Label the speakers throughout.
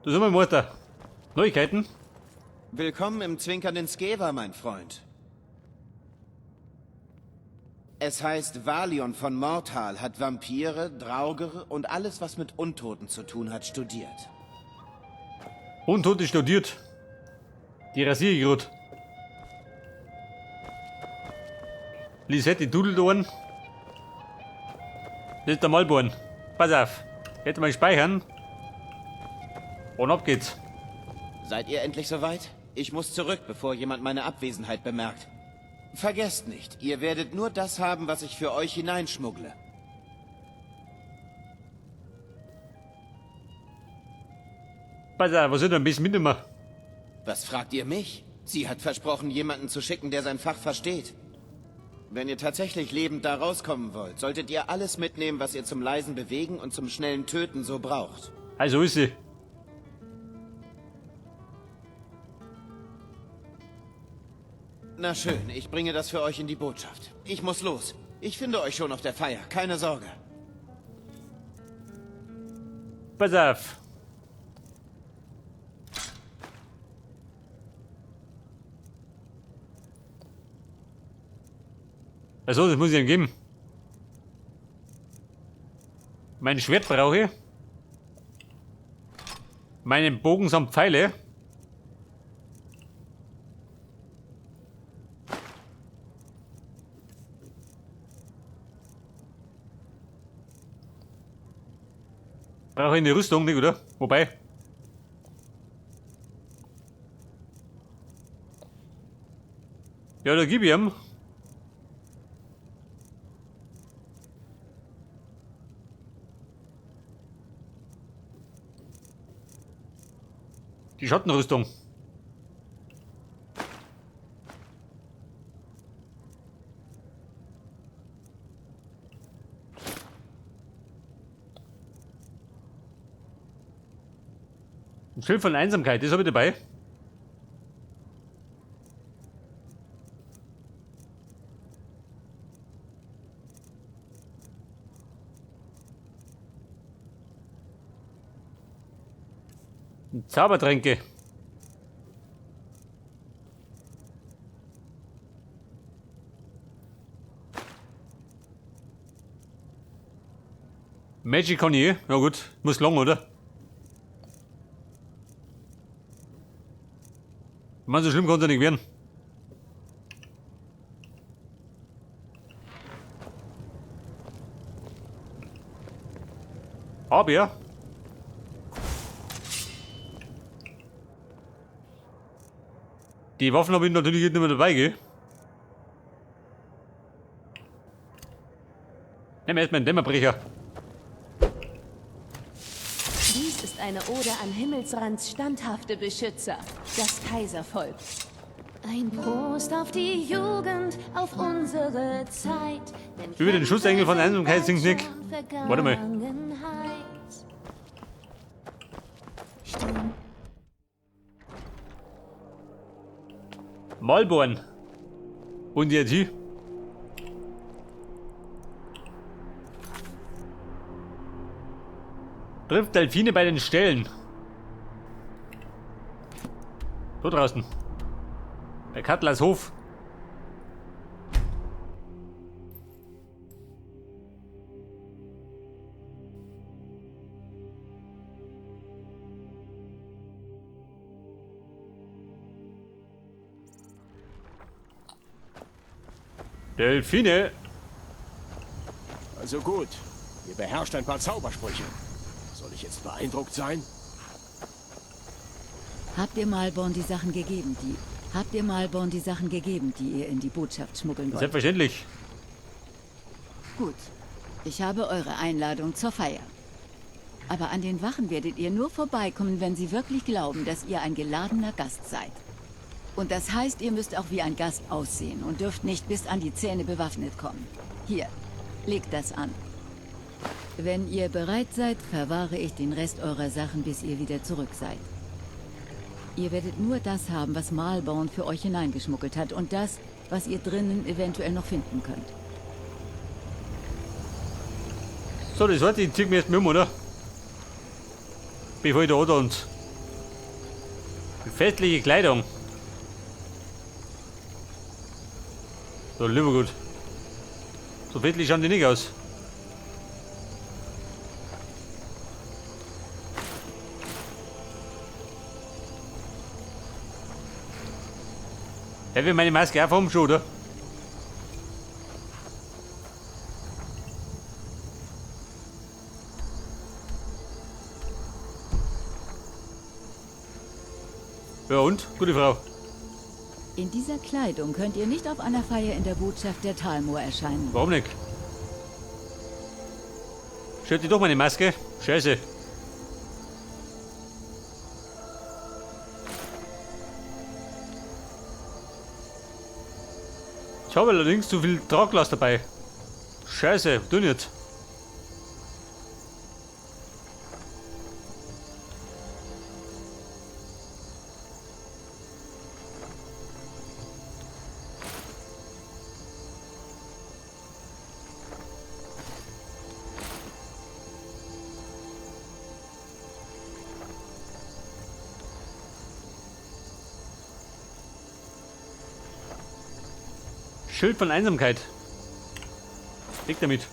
Speaker 1: Da sind wir, Meister. Neuigkeiten?
Speaker 2: Willkommen im zwinkernden Skever, mein Freund. Es heißt, Valion von Mortal hat Vampire, Draugere und alles, was mit Untoten zu tun hat, studiert.
Speaker 1: Untote studiert. Die rasiere ich grad. Lisette Dudeldorn. Das ist der Malborn. Pass auf. Jetzt mal speichern. Und ab geht's.
Speaker 2: Seid ihr endlich soweit? Ich muss zurück, bevor jemand meine Abwesenheit bemerkt. Vergesst nicht, ihr werdet nur das haben, was ich für euch hineinschmuggle.
Speaker 1: Pass auf, was soll denn ein bisschen mitnehmen?
Speaker 2: Was fragt ihr mich? Sie hat versprochen, jemanden zu schicken, der sein Fach versteht. Wenn ihr tatsächlich lebend da rauskommen wollt, solltet ihr alles mitnehmen, was ihr zum leisen Bewegen und zum schnellen Töten so braucht.
Speaker 1: Also ist sie.
Speaker 2: Na schön, ich bringe das für euch in die Botschaft. Ich muss los. Ich finde euch schon auf der Feier, keine Sorge.
Speaker 1: Pass auf. Also, das muss ich ihm geben. Mein Schwert brauche ich. Meinen Bogen samt Pfeile. Brauche ich eine Rüstung, nicht, oder? Wobei. Ja, da gib ich ihm. Die Schattenrüstung. Ein Schild von Einsamkeit, das habe ich dabei. Zaubertränke. Magic kann ich eh. Ja gut, muss lang, oder? Ich meine, so schlimm kann es ja nicht werden. Aber die Waffen habe ich natürlich jetzt nicht mehr dabei, gell? Nehmen wir erstmal einen Dämmerbrecher.
Speaker 3: Dies ist eine Ode an Himmelsrands standhafte Beschützer, das Kaiservolk. Ein Prost auf die Jugend, auf unsere Zeit. Denn
Speaker 1: Über den Schutzengel von Einsamkeit singt Nick. Warte mal.
Speaker 3: Vergangenheit.
Speaker 1: Malborn. Und jetzt hier. Trifft Delfine bei den Ställen. So draußen. Bei Katlas Hof. Delfine.
Speaker 4: Also gut, ihr beherrscht ein paar Zaubersprüche. Soll ich jetzt beeindruckt sein?
Speaker 5: Habt ihr Malborn die Sachen gegeben, die... Habt ihr Malborn die Sachen gegeben, die ihr in die Botschaft schmuggeln wollt?
Speaker 1: Selbstverständlich.
Speaker 5: Gut. Ich habe eure Einladung zur Feier. Aber an den Wachen werdet ihr nur vorbeikommen, wenn sie wirklich glauben, dass ihr ein geladener Gast seid. Und das heißt, ihr müsst auch wie ein Gast aussehen und dürft nicht bis an die Zähne bewaffnet kommen. Hier, legt das an. Wenn ihr bereit seid, verwahre ich den Rest eurer Sachen, bis ihr wieder zurück seid. Ihr werdet nur das haben, was Malborn für euch hineingeschmuggelt hat und das, was ihr drinnen eventuell noch finden könnt.
Speaker 1: So, das heißt, ich zieh mir erst mit um, oder? Bevor ich da und. Festliche Kleidung. So, lieber gut. So festlich schauen die nicht aus. Der will meine Maske auch vom schon, oder? Ja und? Gute Frau.
Speaker 5: In dieser Kleidung könnt ihr nicht auf einer Feier in der Botschaft der Thalmor erscheinen.
Speaker 1: Warum nicht? Stört die doch meine Maske? Scheiße. Ich habe allerdings zu viel Tragglas dabei. Scheiße, du nicht. Schild von Einsamkeit. Weg damit.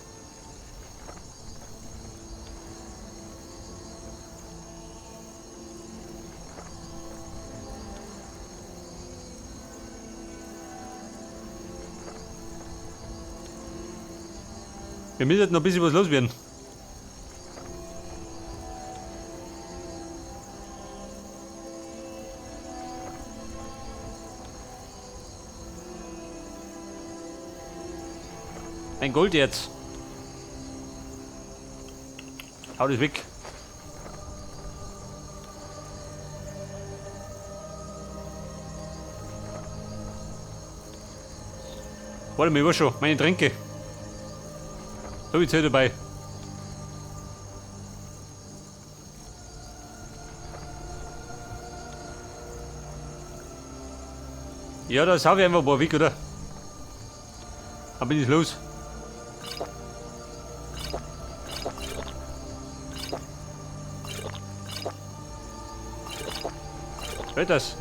Speaker 1: Wir müssen noch ein bisschen was loswerden. Ein Gold jetzt. Hau das weg. Warte mal, ich war schon. Meine Tränke. Hab ich Zeit dabei. Ja, das habe ich einfach ein paar weg, oder? Dann bin ich los. Hört das?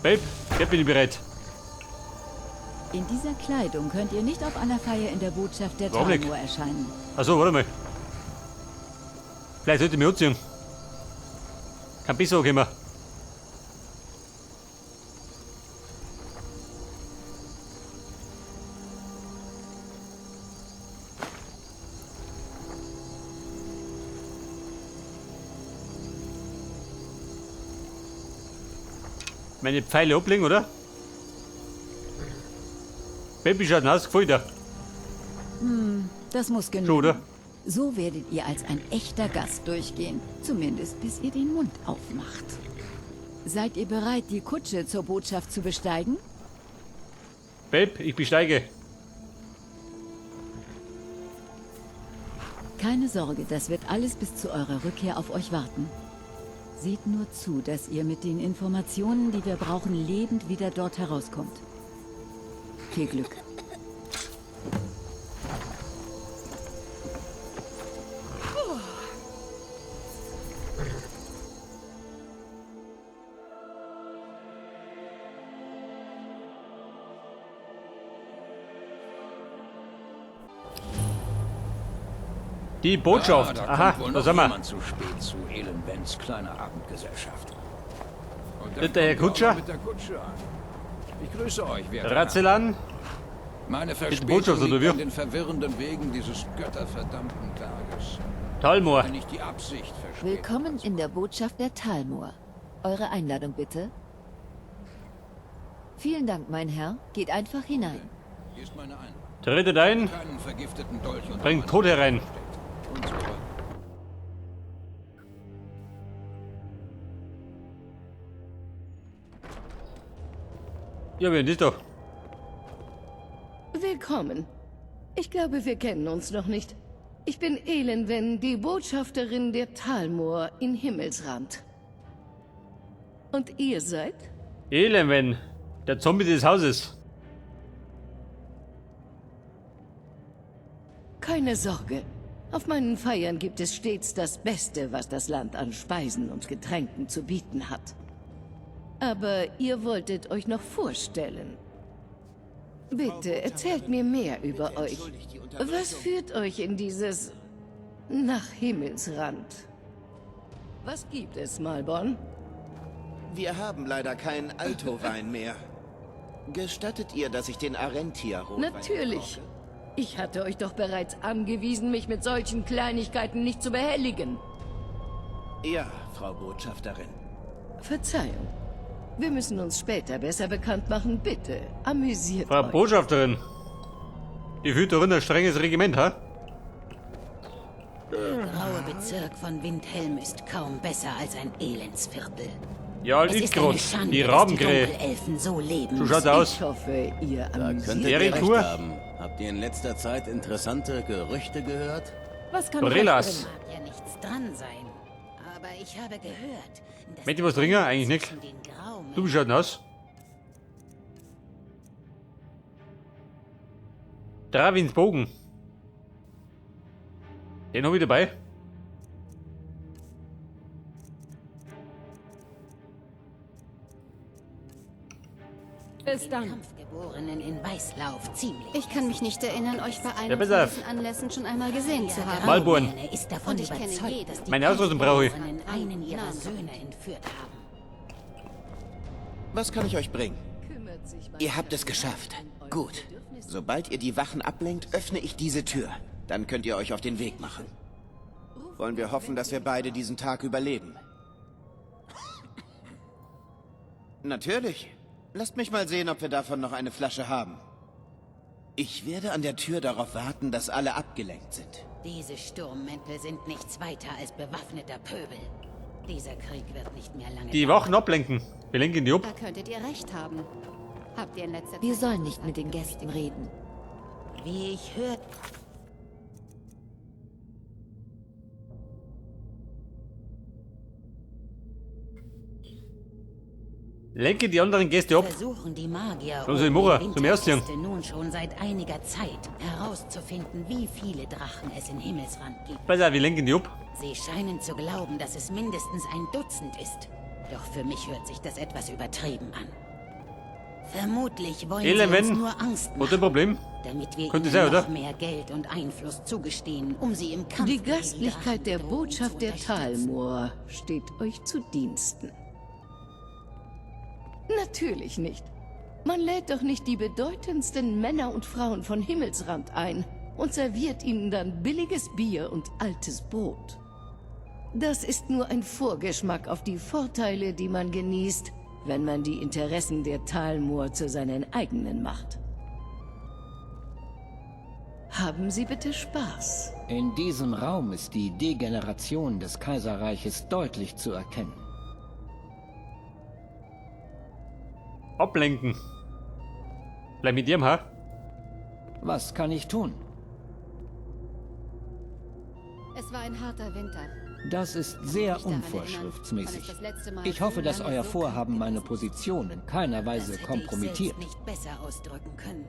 Speaker 1: Babe, jetzt bin ich bereit.
Speaker 5: In dieser Kleidung könnt ihr nicht auf einer Feier in der Botschaft der Thalmor erscheinen.
Speaker 1: Achso, warte mal. Vielleicht sollte ich mich anziehen. Kein Biss kommen. Meine Pfeile ablegen, oder? Baby schaut aus, gefällt dir.
Speaker 5: Das muss genügen.
Speaker 1: Schon, oder?
Speaker 5: So werdet ihr als ein echter Gast durchgehen. Zumindest bis ihr den Mund aufmacht. Seid ihr bereit, die Kutsche zur Botschaft zu besteigen?
Speaker 1: Babe, ich besteige.
Speaker 5: Keine Sorge, das wird alles bis zu eurer Rückkehr auf euch warten. Seht nur zu, dass ihr mit den Informationen, die wir brauchen, lebend wieder dort herauskommt. Viel Glück.
Speaker 1: Die Botschaft.
Speaker 6: Ah, da
Speaker 1: Aha,
Speaker 6: kommt wohl
Speaker 1: da
Speaker 6: noch
Speaker 1: sind wir.
Speaker 6: jemand zu spät zu Elenwens kleiner Abendgesellschaft. Und dann
Speaker 1: Ist der Herr
Speaker 6: kommt er auch
Speaker 1: Kutscher?
Speaker 6: noch mit der Kutsche an. Ich grüße euch, werter
Speaker 1: Ratzelan.
Speaker 6: Herr. Meine Verspätung
Speaker 1: Botschaft, oder
Speaker 6: liegt
Speaker 1: wie?
Speaker 6: an den verwirrenden Wegen dieses götterverdammten Tages.
Speaker 1: Thalmor.
Speaker 6: Wenn ich die Absicht verspätet
Speaker 7: Willkommen in der Botschaft der Thalmor. Eure Einladung bitte. Vielen Dank, mein Herr. Geht einfach hinein.
Speaker 6: Hier ist meine Einladung.
Speaker 1: Tretet ein.
Speaker 6: Keinen vergifteten Dolch unter
Speaker 1: Bringt
Speaker 6: meinem
Speaker 1: Tod herein.
Speaker 6: versteckt. Und so weiter.
Speaker 1: Ja, wer ist das doch?
Speaker 8: Willkommen. Ich glaube, wir kennen uns noch nicht. Ich bin Elenwen, die Botschafterin der Thalmor in Himmelsrand. Und ihr seid?
Speaker 1: Elenwen, der Zombie des Hauses.
Speaker 8: Keine Sorge. Auf meinen Feiern gibt es stets das Beste, was das Land an Speisen und Getränken zu bieten hat. Aber ihr wolltet euch noch vorstellen. Bitte erzählt mir mehr über euch. Was führt euch in dieses nach Himmelsrand? Was gibt es, Malborn?
Speaker 2: Wir haben leider keinen Alto-Wein mehr. Gestattet ihr, dass ich den Arentia-Rotwein
Speaker 8: Natürlich. Ich hatte euch doch bereits angewiesen, mich mit solchen Kleinigkeiten nicht zu behelligen.
Speaker 2: Ja, Frau Botschafterin.
Speaker 8: Verzeihung. Wir müssen uns später besser bekannt machen. Bitte, amüsiert
Speaker 1: Frau
Speaker 8: euch.
Speaker 1: Botschafterin. Die führt doch ein strenges Regiment, ha?
Speaker 9: Der graue Bezirk von Windhelm ist kaum besser als ein Elendsviertel.
Speaker 1: Ja,
Speaker 9: Es ist eine
Speaker 1: Idgrod,
Speaker 9: Schande,
Speaker 1: die
Speaker 9: dass
Speaker 1: Rabenkrähe.
Speaker 9: die Dunkelelfen so leben
Speaker 1: So schaut's
Speaker 9: müssen.
Speaker 1: aus.
Speaker 8: Ich hoffe, ihr
Speaker 10: Da
Speaker 8: amüsiert
Speaker 10: könntet ihr
Speaker 1: Erik
Speaker 10: recht
Speaker 1: Tour.
Speaker 10: haben. Habt ihr in letzter Zeit interessante Gerüchte gehört?
Speaker 11: Was kann ich euch
Speaker 1: Gorillas.
Speaker 11: bringen?
Speaker 9: Mag ja nichts dran sein, aber ich habe gehört, dass
Speaker 1: Möcht ihr was trinken? Eigentlich nicht.
Speaker 9: zwischen den Graumähnen
Speaker 1: Du, wie schaut denn aus? Dravins Bogen. Den hab ich dabei.
Speaker 11: Bis dann.
Speaker 9: Kampfgeborenen in Weißlauf ziemlich.
Speaker 3: Ich kann mich nicht erinnern, euch bei
Speaker 1: Ja,
Speaker 3: einem
Speaker 1: pass
Speaker 3: von
Speaker 1: auf.
Speaker 3: diesen Anlässen schon einmal gesehen zu haben.
Speaker 1: Malborn.
Speaker 9: Graumähne ist davon
Speaker 3: Und ich kenne
Speaker 9: überzeugt,
Speaker 3: jeden.
Speaker 9: dass die
Speaker 1: Meine Ausrüstung brauche ich.
Speaker 9: Kampfgeborenen einen ihrer Söhne entführt haben.
Speaker 2: Was kann ich euch bringen?
Speaker 8: Kümmert sich mein
Speaker 2: Ihr habt es geschafft. Gut. Sobald ihr die Wachen ablenkt, öffne ich diese Tür. Dann könnt ihr euch auf den Weg machen. Wollen wir hoffen, dass wir beide diesen Tag überleben? Natürlich. Lasst mich mal sehen, ob wir davon noch eine Flasche haben. Ich werde an der Tür darauf warten, dass alle abgelenkt sind.
Speaker 9: Diese Sturmmäntel sind nichts weiter als bewaffneter Pöbel. Dieser Krieg wird nicht mehr lange
Speaker 1: Die
Speaker 9: dauern.
Speaker 1: Wachen ablenken. Wir lenken die ab.
Speaker 3: Da könntet ihr recht haben. Habt ihr in letzter
Speaker 7: Wir
Speaker 3: Zeit
Speaker 7: sollen nicht mit den Gästen reden.
Speaker 9: Wie ich hörte,
Speaker 1: Lenke die anderen Gäste ab.
Speaker 9: versuchen die Magier
Speaker 1: Los, ich
Speaker 9: um
Speaker 1: Murrer,
Speaker 9: die
Speaker 1: zum Ersten.
Speaker 9: Wintergäste nun schon seit einiger Zeit herauszufinden, wie viele Drachen es in Himmelsrand gibt.
Speaker 1: Pass auf, wir lenken die ab.
Speaker 9: Sie scheinen zu glauben, dass es mindestens ein Dutzend ist. Doch für mich hört sich das etwas übertrieben an. Vermutlich wollen sie uns
Speaker 1: Eleven.
Speaker 9: nur Angst
Speaker 1: Hat ein
Speaker 9: machen,
Speaker 1: Problem?
Speaker 9: damit wir
Speaker 1: Könnte
Speaker 9: ihnen
Speaker 1: sein,
Speaker 9: noch
Speaker 1: oder?
Speaker 9: mehr Geld und Einfluss zugestehen, um sie im Kampf
Speaker 8: Die
Speaker 9: gegen
Speaker 8: Gastlichkeit der
Speaker 9: Drachenbedrohung
Speaker 8: Botschaft
Speaker 9: zu
Speaker 8: der
Speaker 9: unterstützen.
Speaker 8: Talmoor steht euch zu Diensten. Natürlich nicht. Man lädt doch nicht die bedeutendsten Männer und Frauen von Himmelsrand ein und serviert ihnen dann billiges Bier und altes Brot. Das ist nur ein Vorgeschmack auf die Vorteile, die man genießt, wenn man die Interessen der Talmoor zu seinen eigenen macht. Haben Sie bitte Spaß.
Speaker 6: In diesem Raum ist die Degeneration des Kaiserreiches deutlich zu erkennen.
Speaker 1: Ablenken. Bleib mit ihrem, ha?
Speaker 6: Was kann ich tun?
Speaker 3: Es war ein harter Winter.
Speaker 6: Das ist sehr
Speaker 3: Mich daran
Speaker 6: unvorschriftsmäßig.
Speaker 3: erinnern, wann es das letzte Mal
Speaker 6: Ich hoffe,
Speaker 3: so
Speaker 6: dass
Speaker 3: lange
Speaker 6: euer
Speaker 3: so
Speaker 6: Vorhaben meine Position in keiner Weise
Speaker 9: Das hätte
Speaker 6: kompromittiert.
Speaker 9: Ich selbst nicht besser ausdrücken können.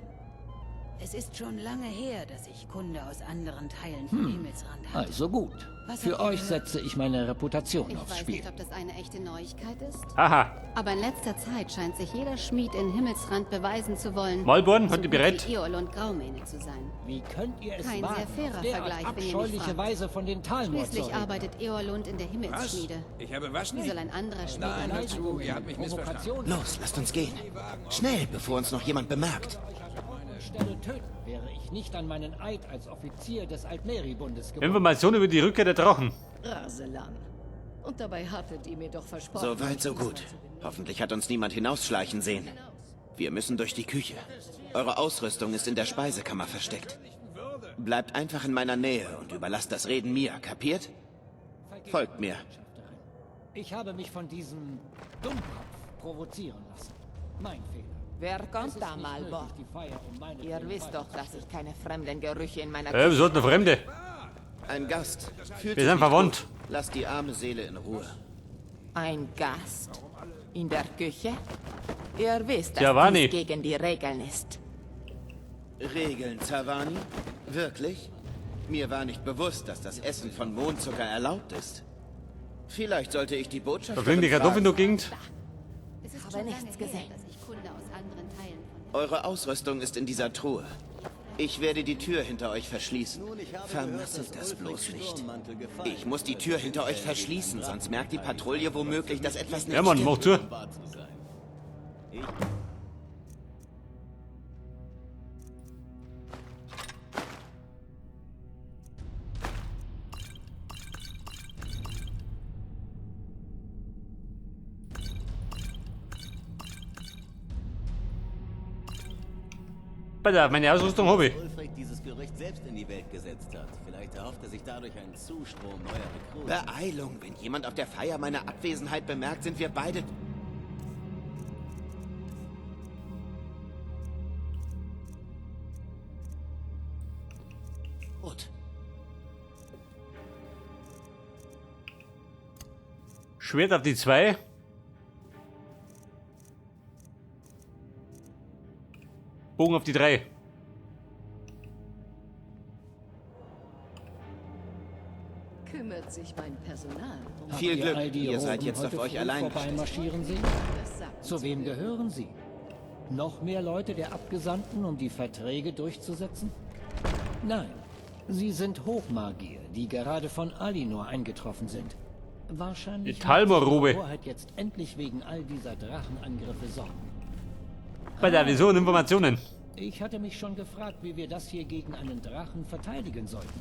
Speaker 9: Es ist schon lange her, dass ich Kunde aus anderen Teilen von Himmelsrand hatte.
Speaker 6: Also gut.
Speaker 9: Was
Speaker 6: Für
Speaker 9: habt ihr
Speaker 6: euch
Speaker 9: gehört?
Speaker 6: setze ich meine Reputation
Speaker 3: Ich
Speaker 6: aufs
Speaker 3: weiß
Speaker 6: Spiel.
Speaker 3: nicht, ob das eine echte Neuigkeit ist.
Speaker 1: Aha.
Speaker 3: Aber in letzter Zeit scheint sich jeder Schmied in Himmelsrand beweisen zu wollen,
Speaker 1: Malborn,
Speaker 3: so
Speaker 1: hat die
Speaker 3: gut
Speaker 1: bereit?
Speaker 3: wie Eol und Graumähne zu sein.
Speaker 6: Wie könnt ihr es
Speaker 3: Kein
Speaker 6: wagen,
Speaker 3: sehr fairer
Speaker 6: auf derart
Speaker 3: Vergleich, wenn ihr mich
Speaker 6: abscheuliche
Speaker 3: fragt.
Speaker 6: Weise von den Talmor zu
Speaker 3: Schließlich
Speaker 6: reden?
Speaker 3: arbeitet Eorlund in der Himmelsschmiede.
Speaker 12: Ich habe was
Speaker 3: Wie
Speaker 12: nicht?
Speaker 3: soll ein anderer Schmied
Speaker 12: Nein,
Speaker 3: damit
Speaker 12: hör zu, ihr habt mich missverstanden.
Speaker 6: Provokation
Speaker 2: Los, lasst uns gehen. Schnell, bevor uns noch jemand bemerkt.
Speaker 6: an Stelle töten, wäre ich nicht an meinen Eid als Offizier des Altmeri-Bundes gebunden.
Speaker 1: Information über die Rückkehr der Drachen.
Speaker 8: Raselan. Und dabei hattet ihr mir doch versprochen.
Speaker 2: So weit, so gut. Hoffentlich hat uns niemand hinausschleichen sehen. Wir müssen durch die Küche. Eure Ausrüstung ist in der Speisekammer versteckt. Bleibt einfach in meiner Nähe und überlasst das Reden mir, kapiert? Folgt mir.
Speaker 6: Ich habe mich von diesem Dummkopf provozieren lassen. Mein Fehler.
Speaker 11: Wer
Speaker 6: Es
Speaker 11: kommt
Speaker 6: ist
Speaker 11: da,
Speaker 6: nicht
Speaker 11: Malborn?
Speaker 6: nötig, die Feier um meinetwillen
Speaker 11: Ihr wisst
Speaker 6: weiter
Speaker 11: doch, dass ich keine fremden Gerüche in meiner
Speaker 1: Ja, wir sollten Fremde.
Speaker 2: Ein Gast. Fühlt
Speaker 1: Wir
Speaker 2: sich
Speaker 1: sind
Speaker 2: nicht
Speaker 1: verwandt.
Speaker 2: gut. Lasst die arme Seele in Ruhe.
Speaker 11: Ein Gast? In der Küche? Ihr wisst, dass
Speaker 1: Giovanni.
Speaker 11: dies gegen die Regeln ist.
Speaker 2: Regeln, Zavani? Wirklich? Mir war nicht bewusst, dass das Essen von Mondzucker erlaubt ist. Vielleicht sollte ich die
Speaker 1: Da fliegen die
Speaker 2: Botschafterin
Speaker 1: Kartoffeln
Speaker 2: fragen.
Speaker 1: durch die Gegend.
Speaker 5: Es ist
Speaker 3: Habe
Speaker 5: schon
Speaker 3: nichts
Speaker 5: lange her,
Speaker 3: gesehen.
Speaker 5: dass ich Kunde aus anderen Teilen von
Speaker 2: Eure Ausrüstung ist in dieser Truhe. Ich werde die Tür hinter euch verschließen.
Speaker 10: Nun, ich habe gehört,
Speaker 2: Vermasselt
Speaker 10: dass
Speaker 2: das
Speaker 10: Ulfrics
Speaker 2: bloß nicht.
Speaker 10: Sturmmantel gefallen
Speaker 2: Ich muss die Tür hinter euch verschließen, sonst merkt die Patrouille womöglich, dass etwas nicht
Speaker 1: Ja, Mann,
Speaker 2: stimmt.
Speaker 1: mach zu.
Speaker 10: Um wahr zu sein. Ich
Speaker 1: Pass auf, meine Ausrüstung habe ich.
Speaker 10: Ulfric dieses Gerücht selbst in die Welt gesetzt hat. Vielleicht erhofft er sich dadurch einen Zustrom neuer Rekruten.
Speaker 2: Beeilung, wenn jemand auf der Feier meine Abwesenheit bemerkt, sind wir beide... tot.
Speaker 1: Schwert auf die 2. Bogen auf die 3.
Speaker 8: Kümmert sich mein Personal um
Speaker 6: Habt
Speaker 2: Viel
Speaker 6: ihr
Speaker 2: Glück,
Speaker 6: all die
Speaker 2: ihr seid
Speaker 6: Roben
Speaker 2: jetzt auf
Speaker 6: heute
Speaker 2: euch
Speaker 6: früh
Speaker 2: allein gestellt.
Speaker 6: vorbeimarschieren sehen?
Speaker 8: das Sagen
Speaker 6: Zu wem gehören sie? Noch mehr Leute der Abgesandten, um die Verträge durchzusetzen? Nein, sie sind Hochmagier, die gerade von Alinor eingetroffen sind. Wahrscheinlich
Speaker 1: Die Talmor-Robe.
Speaker 6: macht sich die Hoheit jetzt endlich wegen all dieser Drachenangriffe Sorgen.
Speaker 1: Pass auf, wir suchen Informationen.
Speaker 6: Ich hatte mich schon gefragt, wie wir das hier gegen einen Drachen verteidigen sollten.